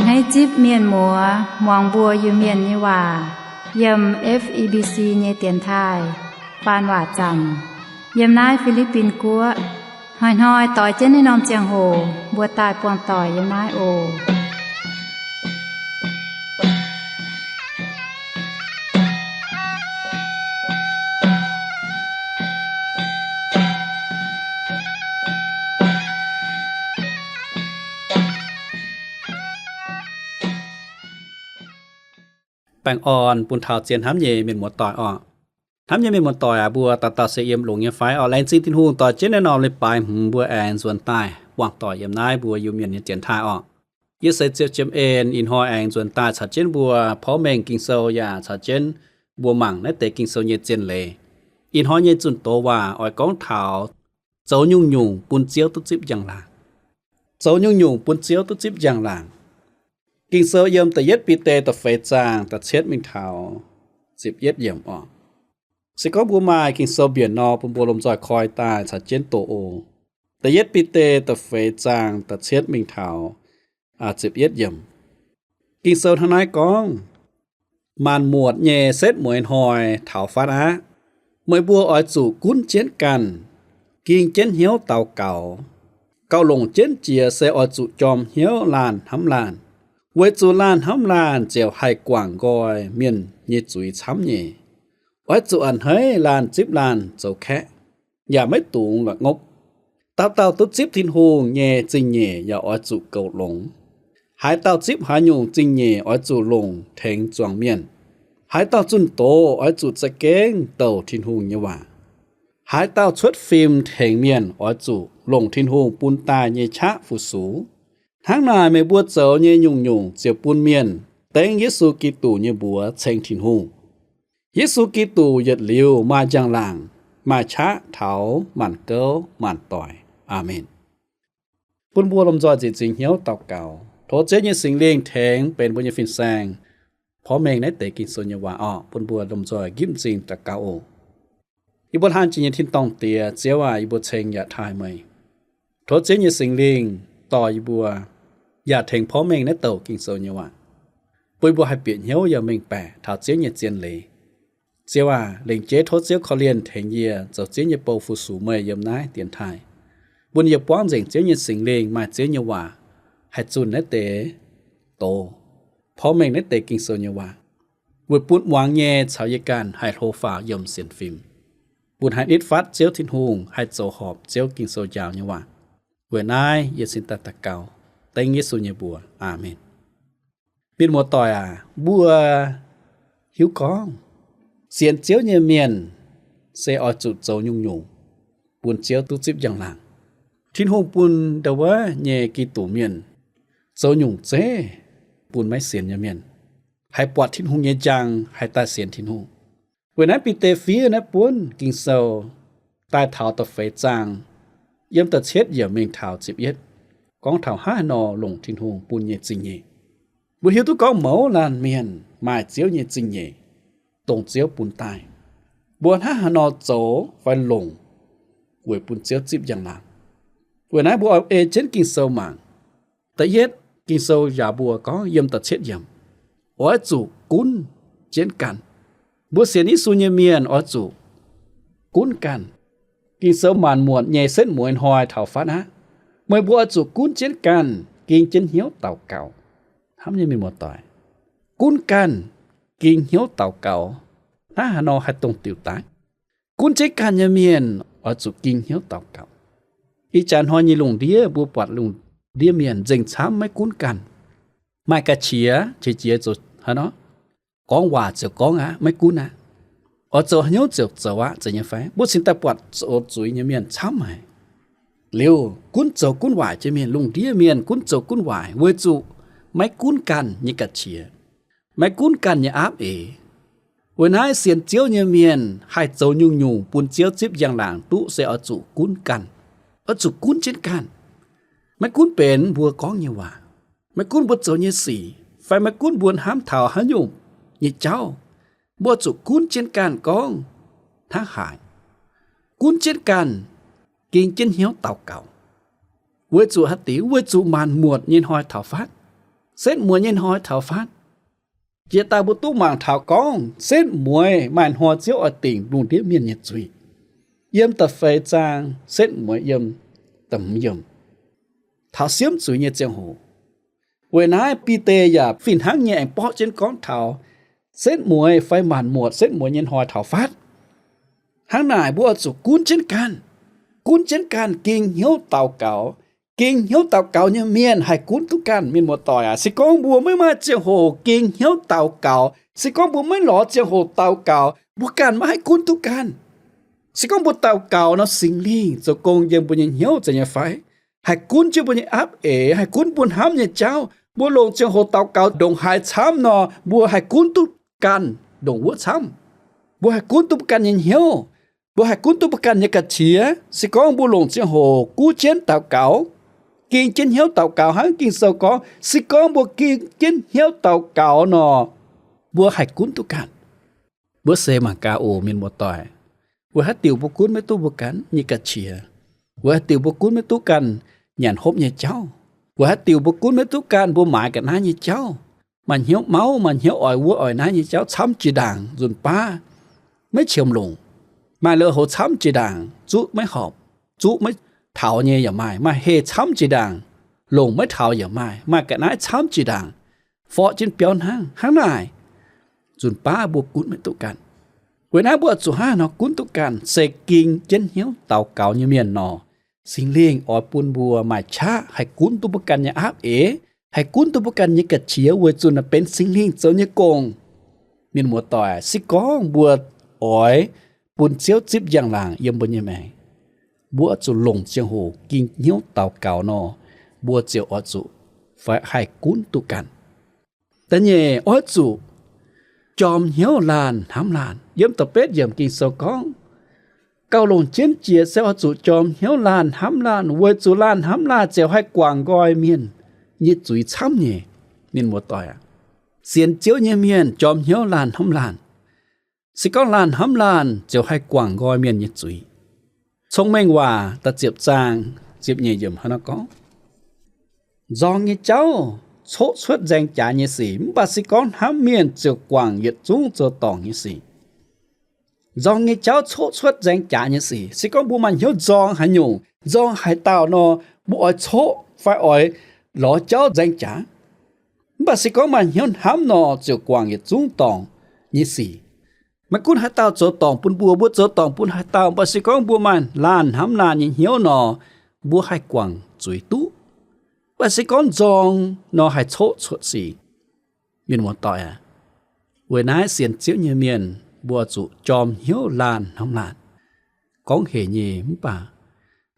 Hneiv zipv mienh muoz muangx mbuo Iu-Mienh nyei waac yiem F E B C nyei dienx taaih faan waac zaamc yiem naaiv Fi^li^bin Guoqv. Hnoi-hnoi doix jienv naaiv norm ziangh hoc mbuo daaih buangh doic yiem naaiv oc. Baengh orn bun taux zien hnamv nyei mienh muoz-doic orqc. Hnamv nyei mienh muoz-doic aac, mbuo dauh dauh se yiem longx nyei fai orqc? Laengz zingh Tin-Hungh doix jienv naaiv norm leiz-baaix hmz mbuo aengx nzuonx daaih buangh doic yiem naaiv mbuo Iu-Mienh nyei dienx taaih orqc. Yie se Ziepc Jiem En. Ih hnoi aengx nzuonx daaih caux jienv mbuo porv mengh Ging-Sou yaac caux jienv mbuo mangc naaiv deix Ging-Sou nyei zien leiz. Ih hnoi nyei zunh doz waac oix gorngv taux zoux nyungc-nyungc bun Ziouv duqv zipv njang-laangc. Zoux nyungc-nyungc bun Ziouv duqv zipv njang-laangc. Ging-Sou yiem da'yietv Bide da'feix zaang da'cietv mingh taux ziepc yietv yiemc orqc. Se gorngv mbuo maaih Ging-Sou mbienc nor, bun mbuo lomh nzoih koi daaih caux jienv doqc oc. Da'yietv Bide da'feix zaang da'cietv mingh taux ziepc yietv yiemc. Ging-Sou hnangv naaiv gorngv, Maanc muotc nyei setv mueiz hnoi taux fatv aqv. Meih mbuo oix zuqc gunv jienv ganh, ging jienv hnyouv daux gaux. Gauh longc jienv jiex se oix zuqc jorm hnyouv laanh hnamv laanh, weic zuqc laanh hnamv laanh ziouc haih guangc nqoi mienh nyei zuiz camv nyei. Oix zuqc a'hneiv laanh zipv laanh zoux kaeqv, yaac maiv dungx la'ngopv. Dauh dauh duqv zipv Tin-Hungh nyei zingh nyeic yaac oix zuqc goux longx. Haaix dauh zipv haaix nyungc zingh nyeic oix zuqc longc tengx zuangx mienh. Haaix dauh zunh doz oix zuqc za'gengh douc Tin-Hungh nyei waac. Haaix dauh cuotv fim tengx mienh oix zuqc longc Tin-Hungh bun daaih nyei qaqv fu-sux. Hnangv naaic meih mbuo zoux nyei nyungc-nyungc ziouc bun mienh dengv Yesu Giduc nyei mbuox ceng Tin-Hungh. Yesu Giduc yietc liuz maaih njang-laangc, maaih qaqv taux maanc gouv maanc doic. Aamen. Bun mbuo lomh nzoih nzieqc nzingx hnyouv daux gaux, tov Ziouv nyei Singx Lingh tengx benx mbuo nyei fin-saeng porv mengh naaiv deix Ging-Sou nyei waac orqc. Bun mbuo lomh nzoih nqipv m'zing daux gaux oc. Yie mbuo hlang jiex nyei tin-dorngh Diex, Ziouv aac, yie mbuo ceng yaac taaih meih. Tov Ziouv nyei Singx Lingh dorh yie mbuo yaac tengx porv mengh naaiv douc Ging-Sou nyei waac, bun yie mbuo haih bieqc hnyouv yaac mengh baeqc taux Ziouv nyei zien leiz. Ziouv aac, lengc jeiv tov Ziouv korv-lienh tengx yie zoux Ziouv nyei bou fu-sux meih yiem naaiv dienx taaih, bun yie buangv nzengc Ziouv nyei Singx Lingh maaih Ziouv nyei waac haih zunh naaiv deix doz, porv mengh naaiv deix Ging-Sou nyei waac, weic bun muangx nyei caux yie ganh haih hlo faaux yiem sienx fim, bun haiz nitv fatv Ziouv Tin-Hungh, haih zoux horpc Ziouv Ging-Sou njaaux nyei waac. Weic naaiv yie cingx daaih daux gaux dengv Yesu nyei mbuox. Aamen. Mienh muoz-doic aac, mbuo hiuv gorngv sienx Ziouv nyei mienh se oix zuqc zoux nyungc-nyungc bun Ziouv duqv zipv njang-laangc. Tin-Hungh bun ndau wuov nyei Giduc mienh zoux nyungc zeiv bun maiv sienx nyei mienh haih buatc Tin-Hungh nyei njang, haih daaih sienx Tin-Hungh. Weic naaiv Bide fiev naaiv buonv Ging-Sou daaih taux da'feix zaang, yiem da'cietv yiemc mingh taux ziepc yietv, gorngv taux hnangv haaix nor longc Tin-Hungh bun nyei zingh nyeic. Mbuo hiuv duqv gorngv mouz laanh mienh maaih Ziouv nyei zingh nyeic, dongh Ziouv bun daaih. Mbuo hnangv haaix nor zoux fai longc weic bun Ziouv zipv njang-laangc? Weic naaiv mbuo oix ei jienv Ging-Sou mangc. Da'yietv, Ging-Sou njaaux mbuo gorngv yiem da'cietv yiemc, oix zuqc gunv jienv ganh. Mbuo sienx Yesu nyei mienh oix zuqc gunv ganh. Ging-Sou maanc muotc nyei setv mueiz hnoi taux fatv aqv. Meih mbuo oix zuqc gunv jienv ganh, ging jienv hnyouv daux gaux. Hnamv nyei mienh muoz-doic, gunv ganh, ging hnyouv daux gaux, hnangv haaix nor haih dongh diuc daaih? Gunv jienv ganh nyei mienh oix zuqc ging hnyouv daux gaux. Ih jaax hnoi nyei lungh ndiev mbuo buatc lungh ndiev mienh nzengc camv maiv gunv ganh. Maaih ga'qiex qiex jiez zoux haaix nor, gorngv waac ziouc gorngv aqv, maiv gunv aqv. Oix zoux haaix nyungc ziouc zoux aqv, zeiz nyei fai? Mbuo cingx daaih buatc zoux zuiz nyei mienh camv haic. Liuz gunv zoux gunv waaic jiex mienh, lungh ndiev mienh gunv zoux gunv waaic weic zuqc maiv gunv ganh nyei ga'qiex, maiv gunv ganh nyei aapv eix. Weic naaiv sienx Ziouv nyei mienh haih zoux nyungc-nyungc bun Ziouv zipv njang-laangc duqv se oix zuqc gunv ganh, oix zuqc gunv jienv ganh. Maiv gunv benx mbuo gorngv nyei waac, maiv gunv mbuo zoux nyei sic, fai maiv gunv mbuo hnamv taux haaix nyungc nyei jauv, mbuo zuqc gunv jienv ganh gorngv hnangv haaix. Gunv jienv ganh, ging jienv hnyouv daux gaux. Weic zuqc haaix diuc? Weic zuqc maanc muotc nyei hnoi taux fatv, setv mueiz nyei hnoi taux fatv. Jiex daaih mbuo duqv mangc taux gorngv setv mueiz maaih hnoi Ziouv oix dingc lungh ndiev mienh nyei zuiz. Yiem da'feix zaang setv mueiz yiem da'hmz yiemc, taux siemv zuiz nyei ziangh hoc. Weic naaiv Bide yaac fih hnangv nyei aengx borqv jienv gorngv taux setv mueiz fai maanc muotc setv mueiz nyei hnoi taux fatv. Hnangv naaic mbuo oix zuqc gunv jienv ganh, gunv jienv ganh ging hnyouv daux gaux. Ging hnyouv daux gaux nyei mienh haih gunv duqv ganh, mienh muoz-doic aac. Se gorngv mbuo maiv maaih ziangh hoc ging hnyouv daux gaux, se gorngv mbuo maiv lorz ziangh hoc daux gaux, mbuo ganh maiv haih gunv duqv ganh. Se gorngv mbuo daux gaux nor, Singx Lingh zoux gong yiem mbuo nyei hnyouv zeiz nyei fai? Haih gunv jienv mbuo nyei aapv eix, haih gunv mbuo hnamv nyei jauv. Mbuo longc ziangh hoc daux gaux ndongc haaix camv nor, mbuo haih gunv duqv ganh ndongc wuov camv. Mbuo haih gunv duqv mbuo ganh nyei hnyouv. Mbuo haih gunv duqv mbuo ganh nyei ga'qiex. Se gorngv mbuo longc ziangh hoc gunv jienv daux gaux, ging jienv hnyouv daux gaux hnangv Ging-Sou gorngv, se gorngv mbuo ging jienv hnyouv daux gaux nor, mbuo haih gunv duqv ganh. Mbuo seix mangc gaax oc, mienh muoz-doic. Weic haaix diuc mbuo gunv maiv duqv mbuo ganh nyei ga'qiex? Weic haaix diuc mbuo gunv maiv duqv ganh nyanc hopv nyei jauv? Weic haaix diuc mbuo gunv maiv duqv ganh mbuo maaiz ga'naaiv nyei jauv? Maaih hnyouv mauv, maaih hnyouv oix wuov oix naaiv nyei jauv camv jiex ndaangc nzunc baav, maiv qiemx longc. Maaih lui-houx camv jiex ndaangc, zuqv maiv horpc, zuqv maiv taux nyei yaac maaih. Maaih heh camv jiex ndaangc, longc maiv taux yaac maaih. Maaih ga'naaiv camv jiex ndaangc, forv jienv biauv hnangv. Hnangv naaic, nzunc baav mbuo gunv maiv duqv ganh. Weic naaiv mbuo oix zuqc hnangv haaix nor gunv duqv ganh? Se ging jienv hnyouv daux gaux nyei mienh nor, Singx Lingh oix bun mbuo maaih qaqv haih gunv duqv mbuo ganh nyei aapv eix, haih gunv duqv mbuo ganh nyei ga'qiex weic zuqc naaiv benx Singx Lingh zoux nyei gong. Mienh muoz-doic, se gorngv mbuo oix bun Ziouv zipv njang-laangc yiem mbuo nyei maengc, mbuo oix zuqc longc ziangh hoc ging hnyouv daux gaux nor, mbuo ziouc oix zuqc fai haih gunv duqv ganh. Da'nyeic, oix zuqc jorm hnyouv laanh hnamv laanh. Yiem da'betv yiemc Ging-Sou gorngv, gauh longc jienv jiex se oix zuqc jorm hnyouv laanh hnamv laanh, weic zuqc laanh hnamv laanh ziouc haih guangc nqoi mienh nyei zuiz camv nyei. Mienh muoz-doic aac, sienx Ziouv nyei mienh jorm hnyouv laanh hnamv laanh. Se gorngv laanh hnamv laanh ziouc haih guangc nqoi mienh nyei zuiz. Cong-Mengh Waac da'ziepc zaang ziepc nyeic yiemc hnangv naaiv gorngv, nzorng nyei jauv coqv cuotv nzaeng jaax nyei sic, mv baac se gorngv hnamv mienh ziouc guangc yietc zungv zoux dorngc nyei sic. Nzorng nyei jauv coqv cuotv nzaeng jaax nyei sic. Se gorngv mbuo maaih hnyouv nzorng haaix nyungc, nzorng haaix dauh nor, mbuo oix coqv fai oix lorz jauv nzaeng jaax. Mv baac se gorngv maaih hnyouv hnamv nor, ziouc guangc yietc zungv dorngc nyei sic. Maiv gunv haaix dauh zoux dorngc bun mbuo, mbuo zoux dorngc bun haaix dauh, mv baac se gorngv mbuo maaih laanh hnamv laanh nyei hnyouv nor, mbuo haih guangc zuiz duqv. Mv baac se gorngv nzorng nor, haih coqv cuotv sic. Mienh muoz-doic aac, weic naaiv sienx Ziouv nyei mienh mbuo zuqc jorm hnyouv laanh hnamv laanh. Gorngv hec nyei mv baac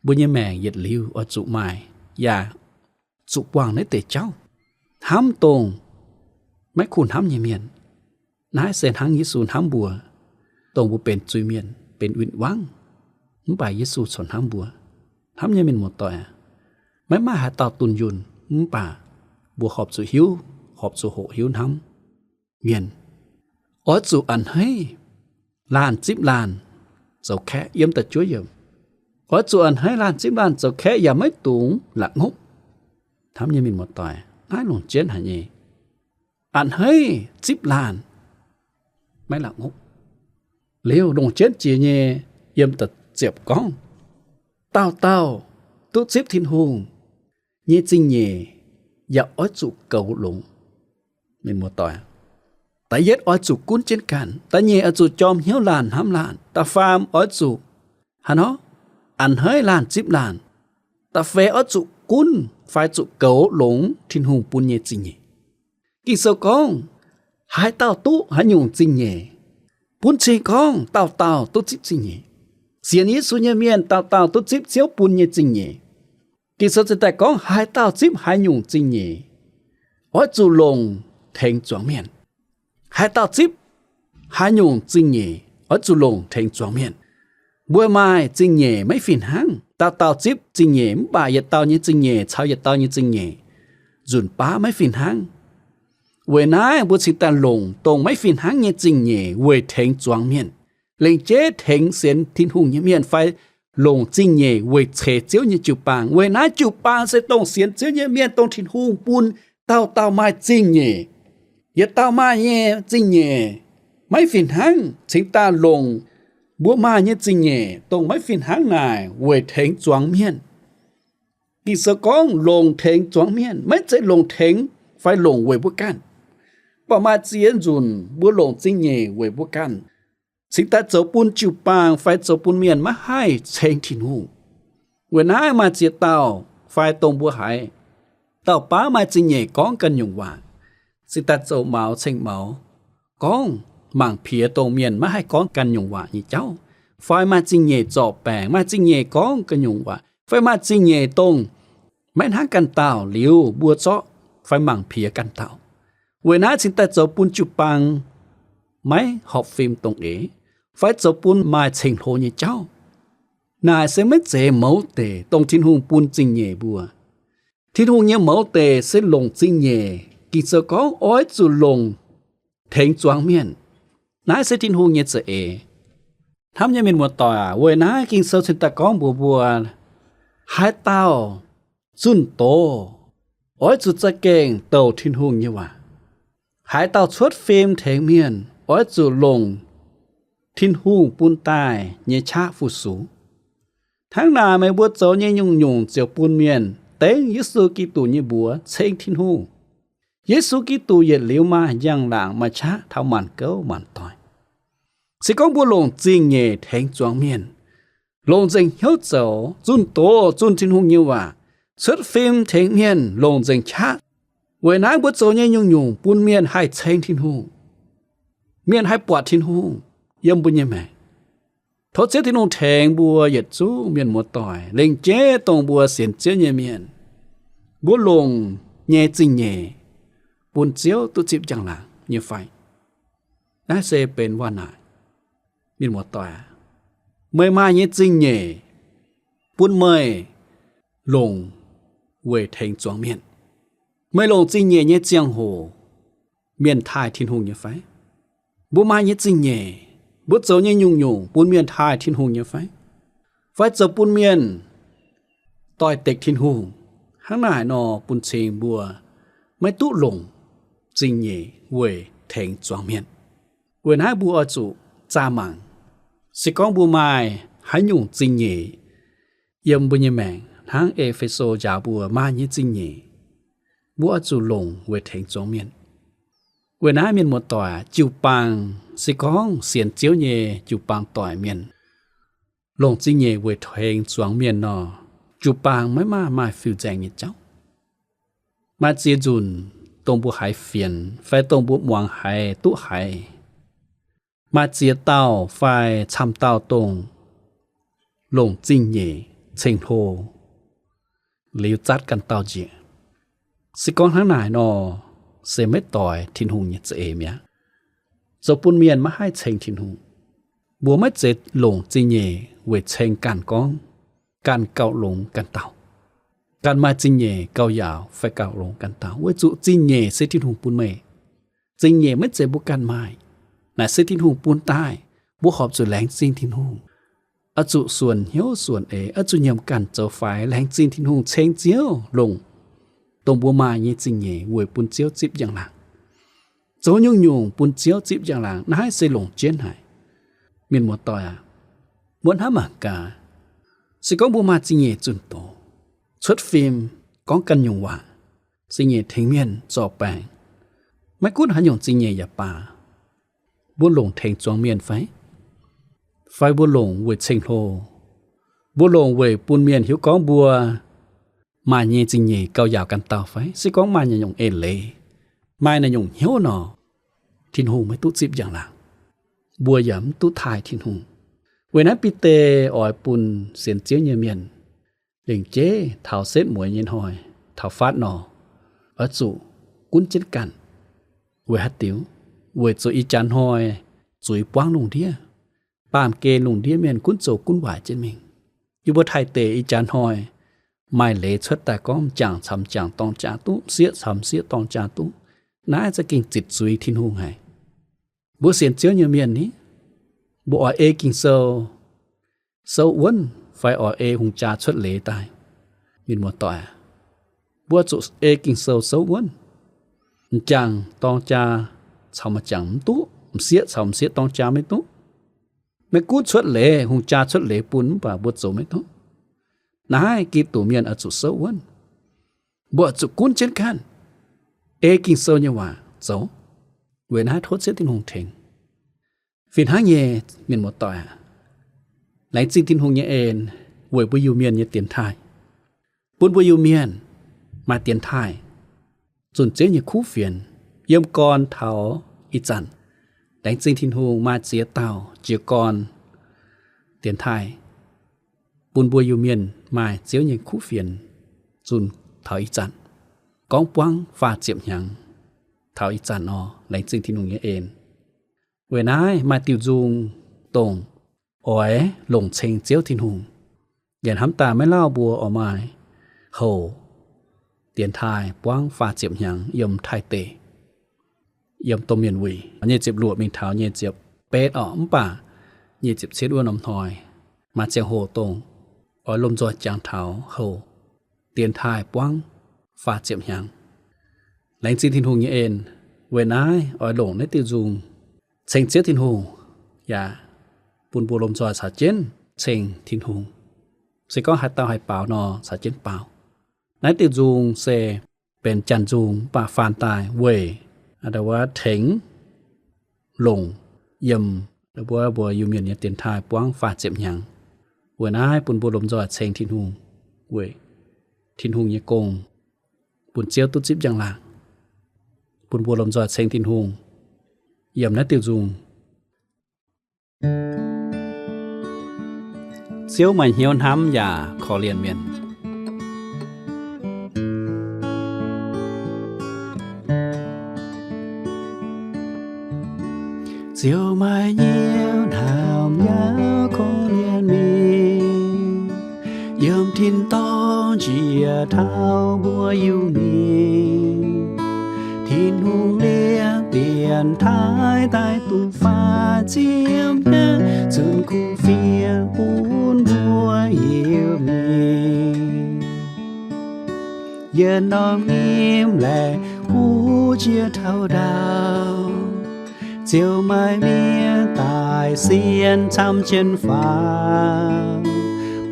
mbuo nyei maengc yietc liuz oix zuqc maaih, yaac zuqc guangc naaiv deix jauv, hnamv dongh maiv kuh hnamv nyei mienh. Naaiv se hnangv Yesu hnamv mbuo, dongh mbuo benx zuiz-mienh, benx win-wangv, mv baac Yesu corc hnamv mbuo. Hnamv nyei mienh muoz-doic aac, maiv maaih haaix dauh dunh yunh, mv baac mbuo horpc zuqc hiuv, horpc zuqc hoqc hiuv hnamv mienh. Oix zuqc a'hneiv laanh zipv laanh zoux kaeqv. Yiem da'juov yiemc, oix zuqc a'hneiv laanh zipv laanh zoux kaeqv yaac maiv dungx la'ngopv. Hnamv nyei mienh muoz-doic, naaiv longc jienv haic nyei. A'hneiv zipv laanh maiv la'ngopv. Liuz longc jienv jiex nyei, yiem da'ziepc gorngv, dauh dauh duqv zipv Tin-Hungh nyei zingh nyeic yaac oix zuqc goux longx. Mienh muoz-doic, da'yietv oix zuqc gunv jienv ganh, da'nyeic oix zuqc jorm hnyouv laanh hnamv laanh, da'faam oix zuqc haaix nor, a'hneiv laanh zipv laanh, da'feix oix zuqc gunv fai zuqc goux longx Tin-Hungh bun nyei zingh nyeic. Ging-Sou gorngv, haaix dauh duqv haaix nyungc zingh nyeic, bun cing gorngv dauh dauh duqv zipv zingh nyeic. Sienx Yesu nyei mienh dauh dauh duqv zipv Ziouv bun nyei zingh nyeic. Ging-Sou ziouc daaih gorngv haaix dauh zipv haaix nyungc zingh nyeic, oix zuqc longc tengx zuangx mienh. Haaix dauh zipv haaix nyungc zingh nyeic, oix zuqc longc tengx zuangx mienh. Mbuo maaih zingh nyeic maiv fih hnangv. Dauh dauh zipv zingh nyeic mv baac yietc dauh nyei zingh nyeic caux yietc dauh nyei zingh nyeic nzunc baav maiv fih hnangv. Weic naaiv mbuo cingx daaih longc dongh maiv fih hnangv nyei zingh nyeic weic tengx zuangx mienh, lengc jeiv tengx sienx Tin-Hungh nyei mienh fai longc zingh nyeic weic ceix Ziouv nyei jiu-baang. Weic naaiv jiu-baang se dongh sienx Ziouv nyei mienh, dongh Tin-Hungh bun dauh dauh maaih zingh nyeic. Yietc dauh maaih nyei zingh nyeic maiv fih hnangv, cingx daaih longc mbuo maaih nyei zingh nyeic dongh maiv fih hnangv naaic weic tengx zuangx mienh. Ging-Sou gorngv longc tengx zuangx mienh, maiv zeiz longc tengx fai longc weic mbuo ganh. Mv baac maaih ziex nzunc mbuo longc zingh nyeic weic mbuo ganh, cingx daaih zoux bun jiu-baang fai zoux bun mienh maiv haih ceng Tin-Hungh. Weic naaiv maaih ziex dauh fai dongh mbuo haiz, dauh baav maaih zingh nyeic gorngv ganh nyungc waac, cingx daaih zoux maux ceng maux, gorngv mangc piex dongh mienh maiv haih gorngv ganh nyungc waac nyei jauv, fai maaih zingh nyeic zorc baengc, maaih zingh nyeic gorngv ganh nyungc waac, fai maaih zingh nyeic dongh maiv hnangv ganh dauh liuz mbuo zorqv fai mangc piex ganh dauh. Weic naaiv cingx daaih zoux bun jiu-baang maiv horpc fim dongh eix, fai zoux bun maaih ceng-hlo nyei jauv. Naaic se maiv zeiz mouz deic dongh Tin-Hungh bun zingh nyeic mbuo. Tin-Hungh nyei mouz deic se longc zingh nyeic. Ging-Sou gorngv oix zuqc longc tengx zuangx mienh. Naaiv se Tin-Hungh nyei za'eix. Hnamv nyei mienh muoz-doic aac, weic naaiv Ging-Sou cingx daaih gorngv mbuox mbuo, haaix dauh zunh doz oix zuqc za'gengh douc Tin-Hungh nyei waac. Haaix dauh cuotv fim tengx mienh oix zuqc longc Tin-Hungh bun daaih nyei qaqv fu-sux. Hnangv naaic meih mbuo zoux nyei nyungc-nyungc ziouc bun mienh dengv Yesu Giduc nyei mbuox ceng Tin-Hungh. Yesu Giduc yietc liuz maaih njang-laangc, maaih qaqv taux maanc gouv maanc doic. Se gorngv mbuo longc zingh nyeic tengx zuangx mienh, longc nzengc hnyouv zoux, zunh doz zunh Tin-Hungh nyei waac, cuotv fim tengx mienh longc nzengc qaqv, weic naaiv mbuo zoux nyei nyungc-nyungc bun mienh haih ceng Tin-Hungh, mienh haih buatc Tin-Hungh yiem mbuo nyei maengc. Tov Ziouv Tin-Hungh tengx mbuo yietc zungv mienh muoz-doic, lengc jeiv dongh mbuo sienx Ziouv nyei mienh, mbuo longc nyei zingh nyeic bun Ziouv duqv zipv njang-laangc nyei fai? Naaiv se benx waac-naaic. Mienh muoz-doic aac, meih maaih nyei zingh nyeic bun meih longc weic tengx zuangx mienh. Meih longc zingh nyeic nyei ziangh hoc, mienh taaih Tin-Hungh nyei fai? Mbuo maaih nyei zingh nyeic, mbuo zoux nyei nyungc-nyungc bun mienh taaih Tin-Hungh nyei fai? Fai zoux bun mienh doix-dekc Tin-Hungh? Hnangv naaic nor bun cing mbuo maiv duqv longc zingh nyeic weic tengx zuangx mienh. Weic naaiv mbuo oix zuqc zaah mangc, se gorngv mbuo maaih haaix nyungc zingh nyeic yiem mbuo nyei maengc, hnangv E^fe^so njaaux mbuo maaih nyei zingh nyeic, mbuo oix zuqc longc weic tengx zuangx mienh. Weic naaiv mienh muoz-doic, jiu-baang se gorngv sienx Ziouv nyei jiu-baang doic mienh longc zingh nyeic weic tengx zuangx mienh nor, jiu-baang maiv maaih maaih fiuv-nzaeng nyei jauv. Maaih ziex nzunc dongh mbuo haiz fienx fai dongh mbuo muangx haiz duqv haiz, maaih ziex dauh fai camv dauh dongh longc zingh nyeic ceng-hlo liuz zatv ganh dauh njiec. Se gorngv hnangv naaic nor, se maiv doix Tin-Hungh nyei za'eix mi'aqv, zoux bun mienh maiv haih ceng Tin-Hungh. Mbuo maiv zeiz longc zingh nyeic weic ceng ganh gorngv ganh gauh longx ganh dauh, ganh maaih zingh nyeic gauh yaauc fai gauh longx ganh dauh, weic zuqc zingh nyeic se Tin-Hungh bun meih. Zingh nyeic maiv zeiz mbuo ganh maaih, naaic se Tin-Hungh bun daaih. Mbuo horpc zuqc laengz zingh Tin-Hungh, oix zuqc suonc hnyouv suonc eix, oix zuqc nyiemc ganh zoux faix, laengz zingh Tin-Hungh ceng Ziouv longc dongh mbuo maaih nyei zingh nyeic weic bun Ziouv zipv njang-laangc. Zoux nyungc-nyungc bun Ziouv zipv njang-laangc, naaiv se longc jienv haic. Mienh muoz-doic aac, mbuo hnamv mangc gaax, se gorngv mbuo maaih zingh nyeic zunh doz, cuotv fim, gorngv ganh nyungc waac, zingh nyeic tengx mienh zorc baengc, maiv gunv haaix nyungc zingh nyeic yaac baac, mbuo longc tengx zuangx mienh fai? Fai mbuo longc weic ceng-hlo? Mbuo longc weic bun mienh hiuv gorngv mbuo maaih nyei zingh nyeic gauh yaauc ganh dauh fai? Se gorngv maaih naaiv nyungc eix-leiz, maaih naaiv nyungc hnyouv nor, Tin-Hungh maiv duqv zipv njang-laangc, mbuo yaac mv duqv taaih Tin-Hungh. Weic naaiv Bide oix bun sienx Ziouv nyei mienh lengc jeiv taux setv mueiz nyei hnoi, taux faatv nor, oix zuqc gunv jienv ganh. Weic haaix diuc? Weic zuqc ih jaax hnoi zuiz buangv lungh ndiev, baamh gen lungh ndiev mienh gunv zoux gunv waaic jienv mingh. Yie mbuo Taiv deic ih jaax hnoi maaih leiz cuotv daaih gorngv m'jangc caux m'jangc dorng jaa duqv, m'sieqv caux m'sieqv dorng jaa duqv. Naaiv za'gengh zitc zuiz Tin-Hungh haic. Mbuo sienx Ziouv nyei mienh ni, mbuo oix ei Ging-Sou souv wuonv fai oix ei hungh jaa cuotv leiz daaih? Mienh muoz-doic aac, mbuo zuqc ei Ging-Sou souv wuonv. M'jangc dorng jaa caux m'jangc mv duqv, m'sieqv caux m'sieqv dorng jaa maiv duqv. Maiv gunv cuotv leiz, hungh jaa cuotv leiz bun mv baac mbuo zoux maiv duqv. Naaiv Giduc mienh oix zuqc souv wuonv. Mbuo oix zuqc gunv jienv ganh ei Ging-Sou nyei waac zoux. Weic naaiv tov Ziouv Tin-Hungh tengx. Fih hnangv nyei, mienh muoz-doic aac, laengz zingh Tin-Hungh nyei en weic mbuo Iu-Mienh nyei dienx taaih, bun mbuo Iu-Mienh maaih dienx taaih zunh Ziouv nyei kuv fienx yiem gorn taux ih zanc. Laengz zingh Tin-Hungh maaih ziex dauh jiez gorn dienx taaih bun mbuo Iu-Mienh maaih Ziouv nyei kuv fienx zunh taux ih zanc, gorngv buangv faah ziepc hnyangx taux ih zanc nor. Laengz zingh Tin-Hungh nyei en. Weic naaiv maaih diuh nzung dongh oix longc ceng Ziouv Tin-Hungh. Yaac hnamv daaih maiv lauh mbuo oix maaih houc dienx taaih buangv faah ziepc hnyangx yiem Taiv deic, yiem domh mienh wuic. Nyic ziepc luoqc mingh taux nyic ziepc betv orqc, mv baac nyic ziepc cietv wuov norm hnoi maaih ziangh hoc dongh oix lomh nzoih jangx taux houc dienx taaih buangv faah ziepc hnyangx. Laengz zingh Tin-Hungh nyei en. Weic naaiv oix longc naaiv diuh nzung ceng Ziouv Tin-Hungh, yaac bun mbuo lomh nzoih caux jienv ceng Tin-Hungh. Se gorngv haaix dauh haih baaux nor, caux jienv baaux. Naaiv diuh nzung se benx janx nzung, mv baac faanx daaih weic wuov tengx longc yiem mbuo, mbuo Iu-Mienh nyei dienx taaih buangv faah ziepc hnyangx. Weic naaiv bun mbuo lomh nzoih ceng Tin-Hungh, weic Tin-Hungh nyei gong bun Ziouv duqv zipv njang-laangc. Bun mbuo lomh nzoih ceng Tin-Hungh yiem naaiv diuh nzung. Ziouv maaih hnyouv hnamv yaac korv-lienh mienh. Ziouv maaih hnyouv hnamv yaac korv-lienh mienh, yiem tin-dorngh njiec taux mbuo Iu-Mienh. Tin-Hungh liepc dienx taaih daaih duqv faah ziepc hnyangx, zunh kuv fienx bun mbuo Iu-Mienh. Yietc norm nyim laengz huv jiex taux ndaauv, Ziouv maaih mienh daaih sienx camv jienv faaux.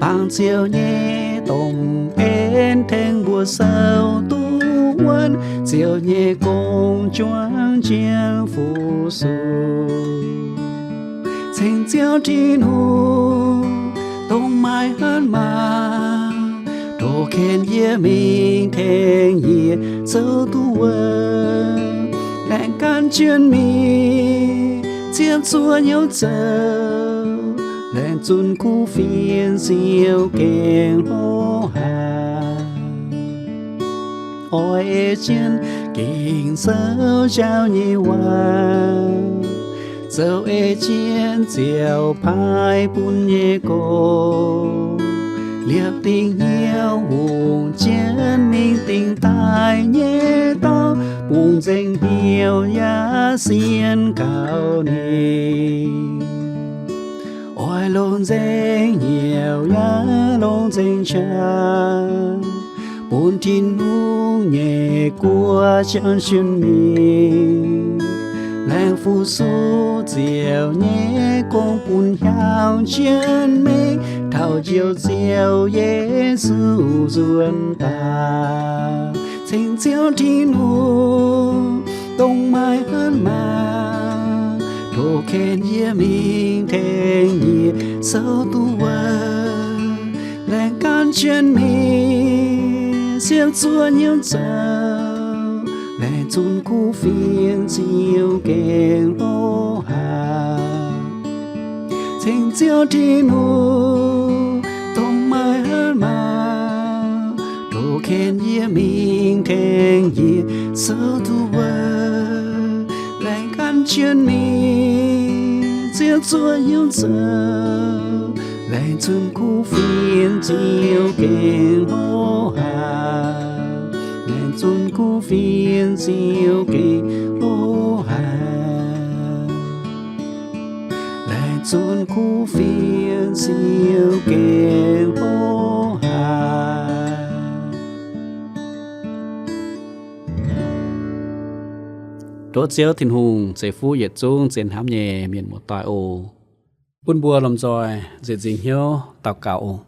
Bangc Ziouv nyei domh en tengx mbuo sou duqv wuonv, Ziouv nyei gong juangc jienv fu-sux. Ceng Ziouv Tin-Hungh dongh maaih hatc maaz, tov ken yie mingh tengx yie sou duqv wuonv. Laengz gan jienv mingh, ziepc zuoqv hnyouv zoux, laengz zunc kuv fienx Ziouv gengh hlo haic. Oix ei jienv Ging-Sou njaaux nyei waac, zoux ei jienv ziouc paaiv bun nyei gong. Liepc dingc hnyouv hungh jienv mingh dingc daaih nyei dorngx, bungx nzengc hnyouv yaac sienx gaux ninh. Oix longc nzengc hnyouv yaac longc nzengc qaqv, bun Tin-Hungh nyei guoqv jangx jienv mingh. Laengz fu-sux Ziouv nyei gong bun hiaangx jienv mingh, taux Njoux Ziouv Yesu nzuonx daaih. Ceng Ziouv Tin-Hungh dongh maaih hatc maaz, tov ken yie mingh tengx yie sou duqv wuonv. Laengz gan jienv mingh, ziepc zuoqv hnyouv zoux, laengz zunc kuv fienx Ziouv gengh hlo haic. Ceng Ziouv Tin-Hungh dongh maaih hatc maaz, tov ken yie mingh tengx yie sou duqv wuonv. Laengz gan jienv mingh, ziepc zuoqv hnyouv zoux, laengz zunc kuv fienx Ziouv gengh hlo haic. Laengz zunc kuv fienx Ziouv gengh hlo haic. Laengz zunc kuv fienx Ziouv gengh hlo haic. Tov Ziouv Tin-Hungh ceix fuqv yietc zungv zien hnamv nyei mienh muoz-doic oc. Bun mbuo lomh nzoih nzieqc nzingc hnyouv daux gaux oc.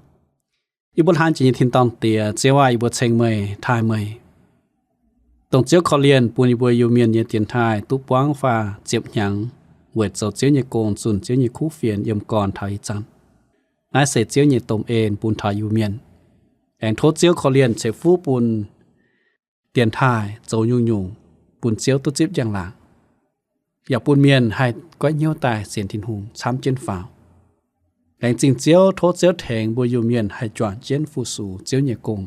Yie mbuo hnamv jiex nyei tin-dorngh Diex, Ziouv aac, yie mbuo ceng meih, taaih meih, dongh Ziouv korv-lienh bun yie mbuo Iu-Mienh nyei dienx taaih duqv buangv faah ziepc hnyangx weic zoux Ziouv nyei gong, zunh Ziouv nyei kuv fienx yiem gorn taux ih zanc. Naaiv se Ziouv nyei domh en bun taux Iu-Mienh. Aengx tov Ziouv korv-lienh ceix fuqv bun dienx taaih zoux nyungc-nyungc bun Ziouv duqv zipv njang-laangc, yaac bun mienh haih goiv hnyouv daaih sienx Tin-Hungh camv jienv faaux. Laengz zingh Ziouv, tov Ziouv tengx mbuo Iu-Mienh haih juangc jienv fu-sux Ziouv nyei gong,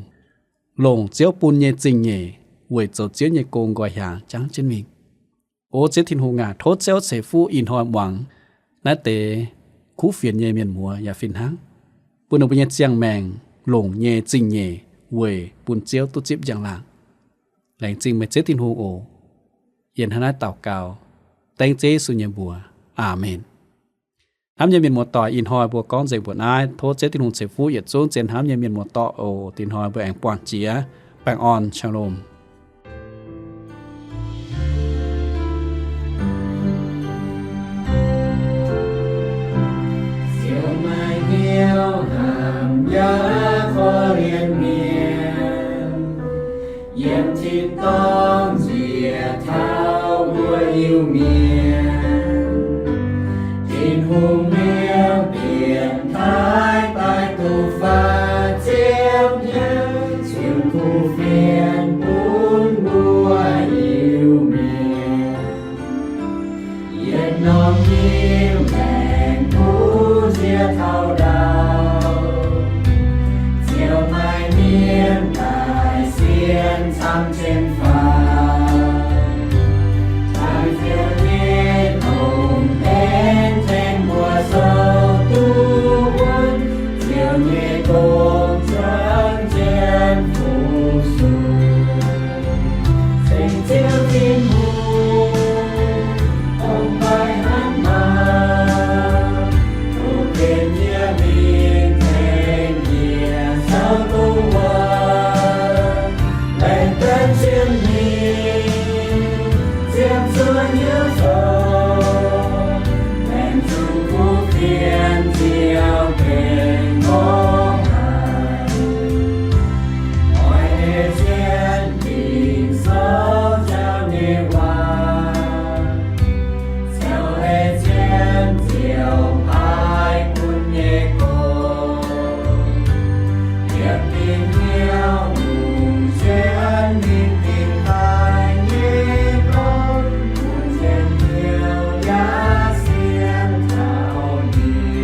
longc Ziouv bun nyei zingh nyeic weic zoux Ziouv nyei gong nqoi hiaangx jangv jienv mingh. O Ziouv Tin-Hungh aac, tov Ziouv ceix fuqv ih hnoi muangx naaiv deix kuv fienx nyei mienh muoz yaac fih hnangv, bun ninh mbuo nyei ziangh maengc longc nyei zingh nyeic weic bun Ziouv duqv zipv njang-laangc. Laengz zingh meih Ziouv Tin-Hungh oc. Yie hnangv naaiv daux gaux dengv Ziouv Yesu nyei mbuox. Aamen. Hnamv nyei mienh muoz-doic, ih hnoi mbuo gorngv nzengc mbuoqc naaiv. Tov Ziouv Tin-Hungh ceix fuqv yietc zungv zien hnamv nyei mienh muoz-doic oc. Ih hnoi mbuo aengx buangh jiex, baengh orn, shalom. Ziouv maaih hnyouv hnamv yaac korv-lienh mienh, yiem tin-dorngh njiec taux mbuo Iu-Mienh. Tin-Hungh mienh dienx taaih daaih duqv faah ziepc hnyangx, zunh kuv fienx bun mbuo Iu-Mienh. Yietc norm nyim maengx kuv nziex taux ndau, Ziouv maaih mienh daaih sienx camv jienv faaux. Tengx Ziouv nyei domh en tengx mbuo sou duqv wuonv, Ziouv nyei gong juangc jienv fu-sux. Ceng Ziouv Tin-Hungh, dongh mbaih hnangv maah, duqv benx yie mingh tengx yie sou duqv wuonv, laengz duqv jienv mingh ziepc zuoqv hnyouv zoux, laengz zingh kuv fienx Ziouv gengh mbuox haic. Oix ei jienv dingc souv Ziouv nyei waac, Ziouv ei jienv ziouc paaiv bun nyei gong. Yiem dingc hnyouv lungh sienx mingh dingc daaih nyei gong, bun njien-youh yaac sienx taux ninh.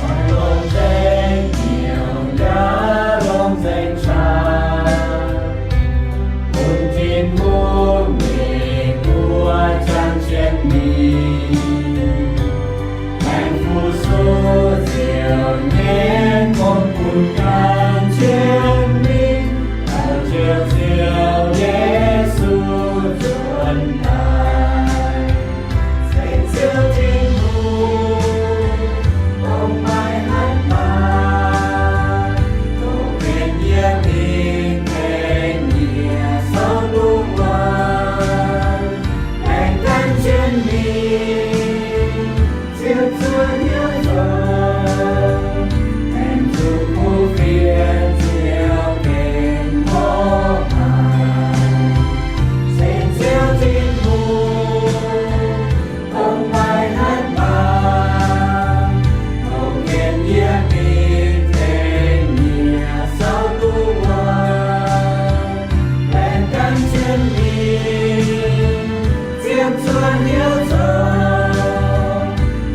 Oix longc nzengc hnyouv yaac longc nzengc qaqv, bun Tin-Hungh nyei buoz jangx jienv mingh. Laengz fu-sux Ziouv nyei gong bun jangx jienv mingh, taux Ziouv, Ziouv Yesu nzuonx daaih. Ceng Ziouv Tin-Hungh, dongh mbaih hnangv maah, dongh benx yie mingh tengx yie sou duqv wuonv, laengz duqv jienv mingh ziepc zuoqv hnyouv zoux, laengz zingh kuv fienx Ziouv gengh mbuox haic. Ceng Ziouv Tin-Hungh, dongh mbaih hnangv maah, dongh benx yie mingh tengx yie sou duqv wuonv, laengz duqv jienv mingh ziepc zuoqv hnyouv zoux,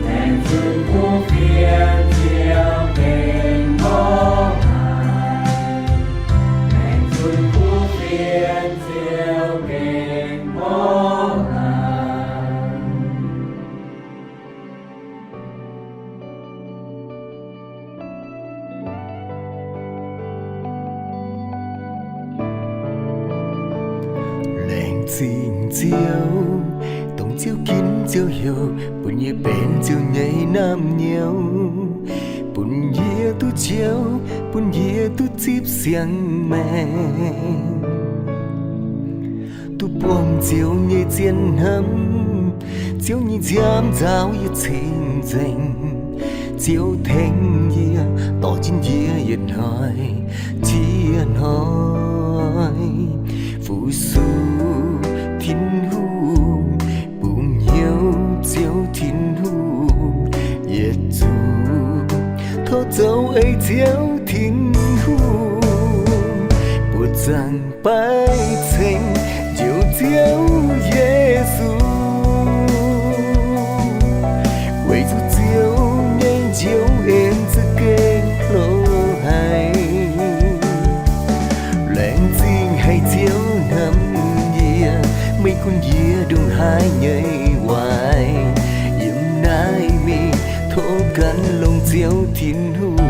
laengz zingh kuv fienx Ziouv gengh mbuox haic. Laengz zingh kuv fienx Ziouv gengh mbuox haic. Laengz zingh Ziouv, Ziouv ginv Ziouv heuc, bun yie benx Ziouv nyei naamh nyouz, bun yie duqv njoux, bun yie duqv zipv siang maengc, duqv buangh Ziouv nyei zien hnamv. Ziouv nyei nziaamv nzaaux yie cing-nzengc, Ziouv tengx yie, dorh jienv yie yietc hnoi, ziex hnoi. Fu-sux Tin-Hungh, bungx hnyouv Ziouv Tin-Hungh, yietc zungv tov zoux ei Ziouv Tin-Hungh, buoqc zaangc baaiv ceng njoux Ziouv Yesu. Weic zuqc Ziouv nyei njoux en za'gengh hlo haic. Laengz zingh haic Ziouv hnamv yie, meih gunv yie ndongc haaix nyei waaic. Yiem naaiv mingh tov gan longx Ziouv Tin-Hungh.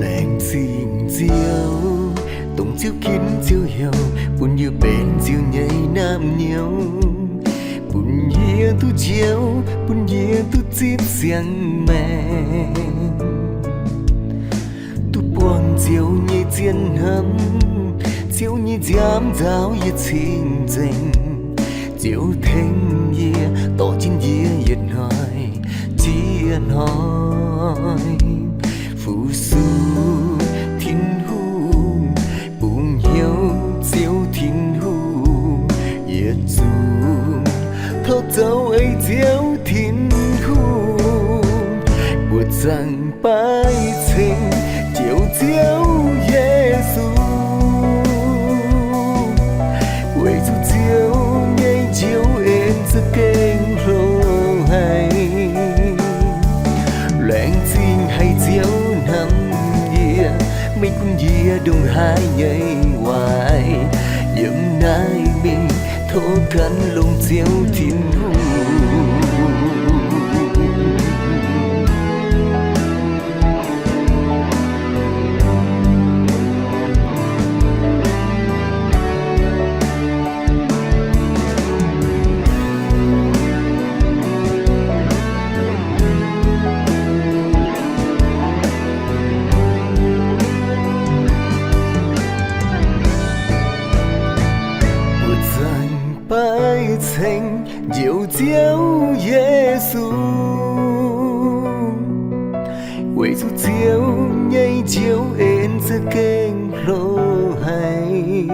Laengz zingh Ziouv, dongh Ziouv ginv Ziouv heuc, bun yie benx Ziouv nyei naamh nyouz, bun yie duqv njoux, bun yie duqv zipv siang maengc, duqv buangh Ziouv nyei zien hnamv. Ziouv nyei nziaamv nzaaux yie cing-nzengc, Ziouv tengx yie, dorh jienv yie yietc hnoi, ziex hnoi. Fu-sux Tin-Hungh, bungx hnyouv Ziouv Tin-Hungh, yietc zungv tov zoux ei Ziouv Tin-Hungh, buoqc zaangc baaiv ceng njoux Ziouv Yesu. Weic zuqc Ziouv nyei njoux en za'gengh hlo haic. Laengz zingh haic Ziouv hnamv yie, meih gunv yie ndongc haaix nyei waaic. Yiem naaiv mingh tov gan longx Ziouv Tin-Hungh. Buoqc zaangc baaiv ceng njoux Ziouv Yesu. Weic zuqc Ziouv nyei njoux en za'gengh hlo haic.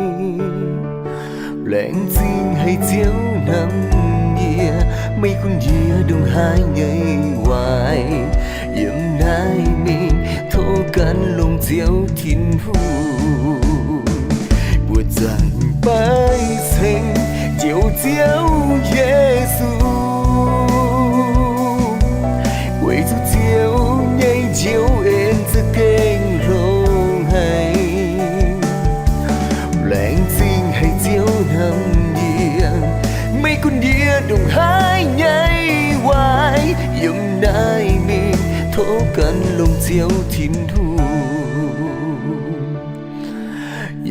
Laengz zingh haic Ziouv hnamv yie, meih gunv yie ndongc haaix nyei waaic. Yiem naaiv mingh tov gan longx Ziouv Tin-Hungh. Buoqc zaangc baaiv ceng njoux Ziouv Yesu. Weic zuqc Ziouv nyei njoux en za'gengh hlo haic. Laengz zingh haic Ziouv hnamv yie, meih gunv yie ndongc haaix nyei waaic. Yiem naaiv mingh tov gan longx Ziouv Tin-Hungh.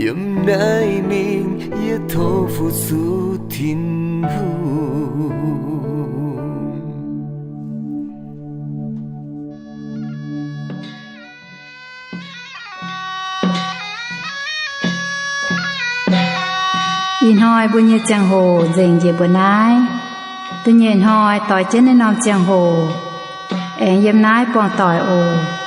Yiem naaiv mingh yie tov fu-sux Tin-Hungh. Ih hnoi mbuo nyei ziangh hoc nzengc njiec mbuo naaiv. Da'nyeic hnoi doix jienv naaiv norm ziangh hoc, aengx yiem naaiv buangh doic oc.